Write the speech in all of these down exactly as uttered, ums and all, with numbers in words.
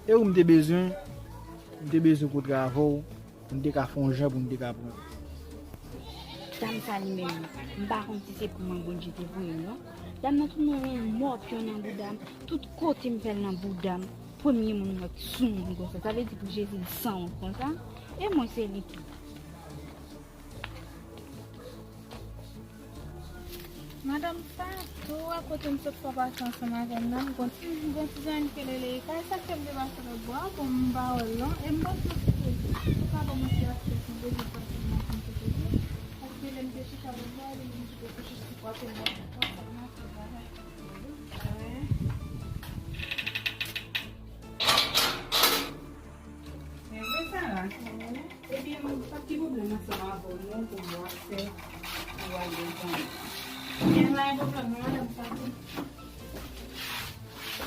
E ou m te bezwen, m te bezwen kontre avè w, pou n te ka fè yon jan pou n te ka pran. Dam sa li menm, m pa konn si se pou mwen Bondye te voye m non. Dam nan tout mwen yon mòpyon nan bouda m, tout kote m fè l nan bouda m, premye moun m wè k sou moun konsa. Sa vle di pou Jezi l sanwont konsa? E mwen se li tou. Madanm Fatou, a kote m sot fè pase ansanm avè m nan, m gon ti, m gon ti zanmi k rele Ekay, sa k fè m te pase lòt bò a, bon, m pa wè l non, e m panse se ou ka ban mwen ti aksè si m bezwen pase m nan konn kote l ye, paske lè m te chita lòt bò a, li menm ki te kouche sou pòt e m pa t konn sa m ap fè bagay. Wi. Men vre sa la. Ebyen, m pa t gen pwoblèm ansanm avè w non pou m wè aksè pou w al devan. Ebyen, pa gen pwoblèm non, madanm Fatou.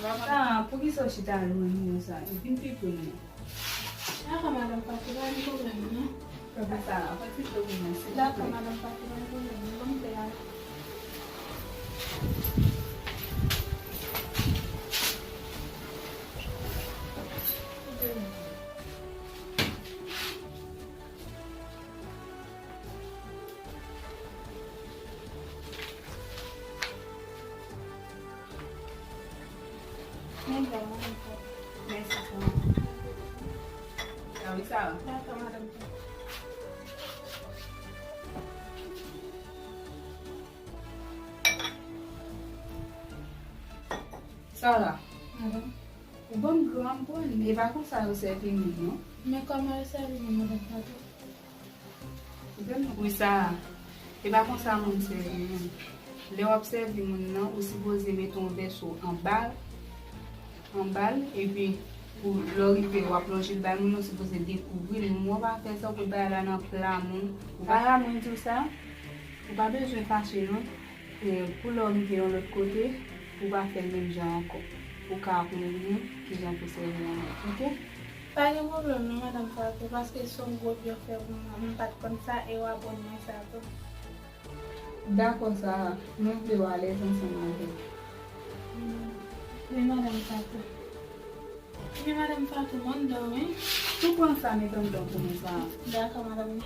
Sa, poukisa w chita lwen mwen sa? Vin pi pre mwen. Dakò, madanm Fatou, pa gen pwoblèm non. Fè sa, fè ti cho pou mwen, silvouplè. Dakò, madanm Fatou, pa gen pwoblèm non. Ban m fè a. Mèsi, Sara. Dakò, madanm. Sara. Madanm. Ou ban m gran pwen, e pa konsa yo sèvi moun, non. Men kòman yo sèvi moun, madanm Fatou? Wi, Sara. E pa konsa moun sèvi moun. Lè w ap sèvi moun nan, ou sipoze mete yon vèso anba, anba l, epi pou lè w rive, w ap lonje l bay moun nan, ou sipoze dekouvri l. Moun an pa fè sa, ou pot bagay la nan pla moun. Ou pa, Sara, mwen di w sa, ou pa bezwen fache, non. E pou lè w rive yon lòt kote, pou w pa fè l menm jan ankò. Ou ka aprann li kijan pou sèvi yon lòt, oke? Pa gen pwoblèm non, madanm Fatou, paske se yon gwo byenfè pou mwen, m pa t konn sa, e w aprann mwen sa tou. Dakò, Sara, mwen vle w alèz ansanm avè m. Wi, madanm Fatou. Men madanm Fatou, m anndan wi. Tou pran sa, met anndan pou mwen sa. Dakò, madanm.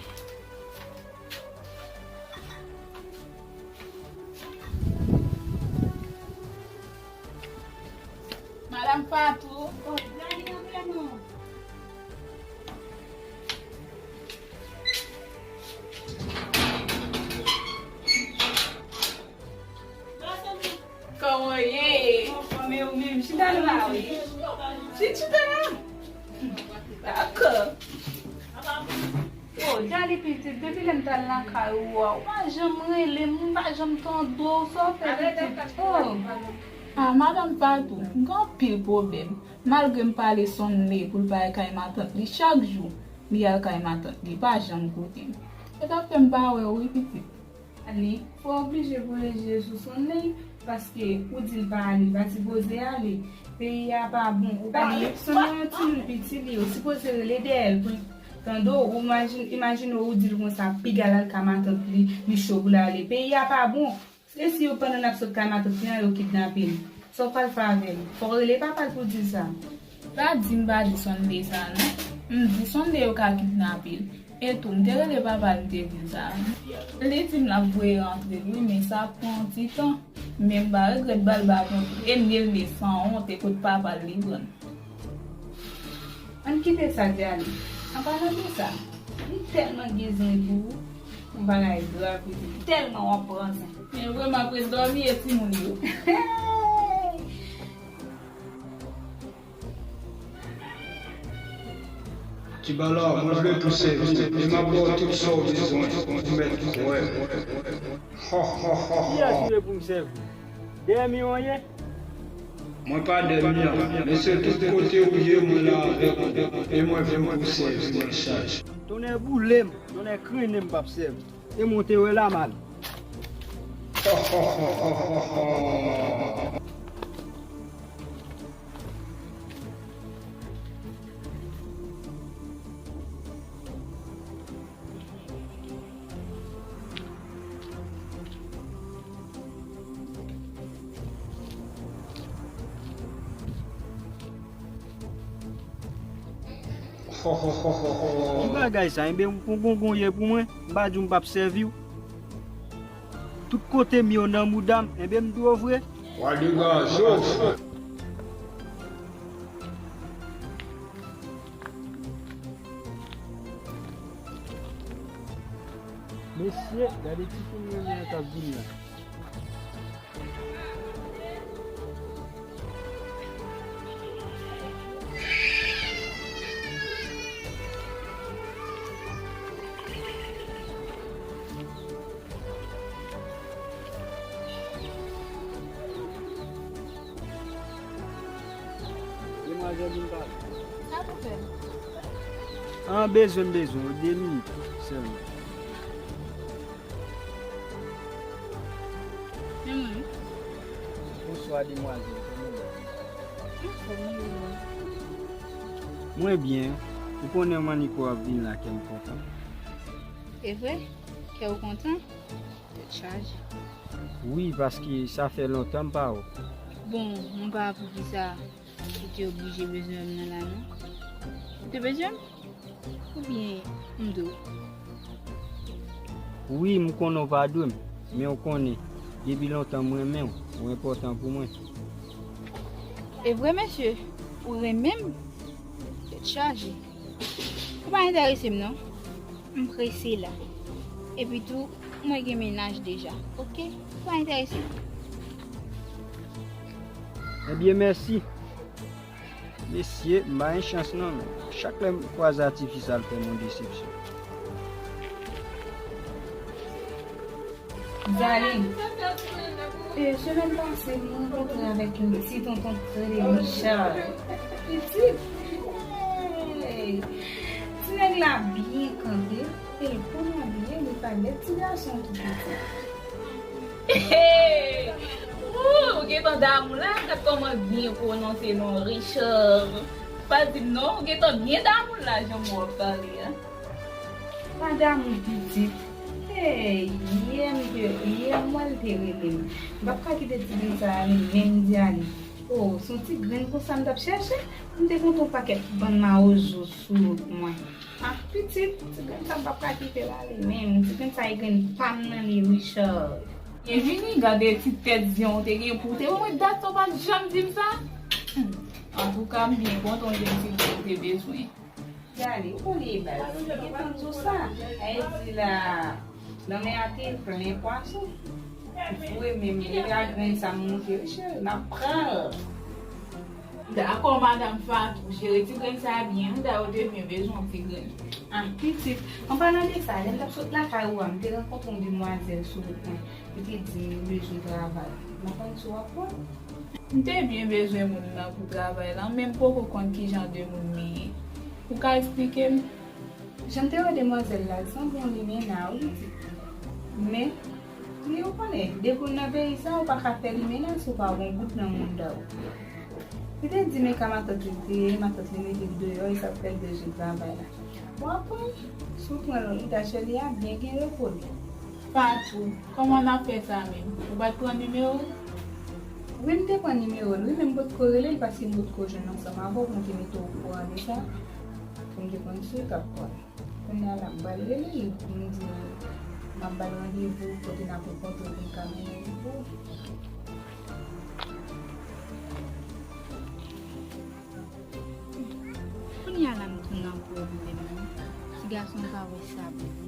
Madanm Fatou. Oh, Dani, antre non. Kòman w ye? Anfòm, e ou menm? Chita la, wi. Chita, chita la. Dakò. Oh, Djali pitit, depi lè m t al lakay ou a, ou pa janm rele m, m pa janm tande w, sa w fè pitit? Oh. Ah, madanm Fatou, m gen anpil pwoblèm. Malgre m pale Sonley pou l pa al kay matant li chak jou, li al kay matant li, pa janm koute m. Se sa k fè m pa wè w wi pitit. Dani, fò w oblije voye je sou Sonley, paske ou di l pa ale, l pa sipoze ale. Peyi a pa bon. Ou pa, Sonley yon timoun piti li, ou sipoze rele dèyè l pou l tande w. Ou imajine, imajine w, ou di l konsa, piga l al ka matant li, li cho pou l ale. Peyi a pa bon. E si yo pandan n ap sot ka matant li an, yo kidnape l? Sa w pral fè avè l? Fò w rele papa l pou w di l sa. Pa di m pa di Sonley sa non. M di Sonley yo ka kidnape l. E tou, m te rele papa l, m te di l sa. Li di m l ap voye rantre l wi, men sa pran yon ti tan. Men m pa regrèt ba l ba konte. E m gen l de sanwont, e kot papa l li pran l. Ann kite sa, Djali. An palan de sa, m tèlman gen zen pou ou, yon bagay grav wi, m tèlman w ap pran zen. Men vre, m ap ret dòmi e timoun yo. Ti bala, mwen vle pou sèvi, e m ap ba w tout sa w bezwen pou mèt kwè. Kiyès ou ye pou m sèvi? Dèmi w ye? Mwen pa dèmi an, men se tout kote ou ye, mwen la avèk ou, e mwen vin pou sèvi nan chaj. Tonnè boule m, tonnè krennen m p ap sèvi. E mwen te wè la mal. Ki bagay sa? Enben, ou pran gongonye pou mwen? M pa di w m p ap sèvi w. Tout kote m yo nan mouda m, enben m di w vre. Wadiga, chof. Mesye, gade ti fi m renmen an k ap vin la. Demwazèl vin pale. Sa pou fè? An bezwen, m bezwen w, de minit sèlman. Men mwen. Bonswa, demwazèl. Kòman w ye? Anfòm, wi, mwen. Mwen byen. Ou konnen mannik ou ap vin la, kè m kontan. E vre? Kè w kontan? Tèt chaje. Wi, paske sa fè lontan m pa wè w. Bon, mwen pa wè poukisa ou te oblije bezwen m nan la, non. Ou te bezwen m? Oubyen m dwe w? Wi, m konnen w pa dwe m, men w konnen, depi lontan m renmen w, ou enpòtan pou mwen. E vre, mesye, ou renmen m? Tèt chaje. Ou pa enterese m, non. M prese la. Epi tou, mwen gen mennaj deja. Oke? Ou pa enterese m. Ebyen, mèsi. Mesye, m pa gen chans non, men chak lè m kwaze a tifi sa, l fè m yon desepsyon. Zaline, e, semèn pase, m rankontre avèk yon ti tonton k rele Richard. Pitit, hey, ti nèg la byen kanpe, e l konn abiye, li pa bèt, ti gason tou pitit. Hey! Ooh, ou gentan damou la, gad kòman byen pwononse non Richard. Pa di m non, ou gentan byen damou la, jan w ap pale a. Madam ou pitit. Hey, yè m te, yè m wè l te rele m. M p ap ka kite ti grenn sa ale menm di ale. Oh, se yon ti grenn konsa m t ap chèche. M te kontan yon pakèt bann mawozo sou wout mwen. Ah, pitit, ti grenn sa m p ap ka kite l ale menm. Ti grenn sa e grenn pa m nan li, Richard. Byenvini, gade ti tèt zen w te gen pou w te ban mwen dat sa w pa t janm di m sa. Hmm. Antouka, m byen kontan w jwenn ti grenn ou te bezwen. Gade, ou konnen e baz. Gentan di w sa. Sa vle di la, lanmè a te plen pwason. Vre menm, depi a grenn sa m moute, wi cheri, m ap pran l. Dakò, madanm Fatou, jere ti grenn sa a byen, wi, dayè ou te byen bezwen yon ti grenn. Ah, pitit, an palan de sa, lè m t ap sot lakay ou a, m te rankontre yon demwazèl sou wout mwen. Li te di m li bezwen travay. M pa konn si w ap pran. M te byen bezwen moun nan pou travay la, men m poko konn ki jan de moun li ye. Ou ka eksplike m? Jan m te wè demwazèl la, l sanble yon limena, wi, pitit. Men, wi, ou konnen, depi w nan peyi sa, ou pa ka fè limena si w pa gen yon bout nan mouda w. Li te di men ka matant li te ye, matant li mete l deyò, e sa fè l bezwen travay la. Bon, apre, si w pran l, ou ta cheri a byen gen repo li. Fatou, kòman n ap fè sa menm? Ou pa t pran nimewo l? Wi, m te pran nimewo l, wi, men m potko rele l paske m potko jwenn ansanm avè w pou m te mete w okouran de sa, pou m te konn si w t ap pran l. Kounye a la, m pral rele l pou m di l m ap ba l randevou kote n ap rankontre pou m ka mennen l pou ou. Kounye a la, m tou nan pwoblèm, wi. Ti gason pa wè sa byen.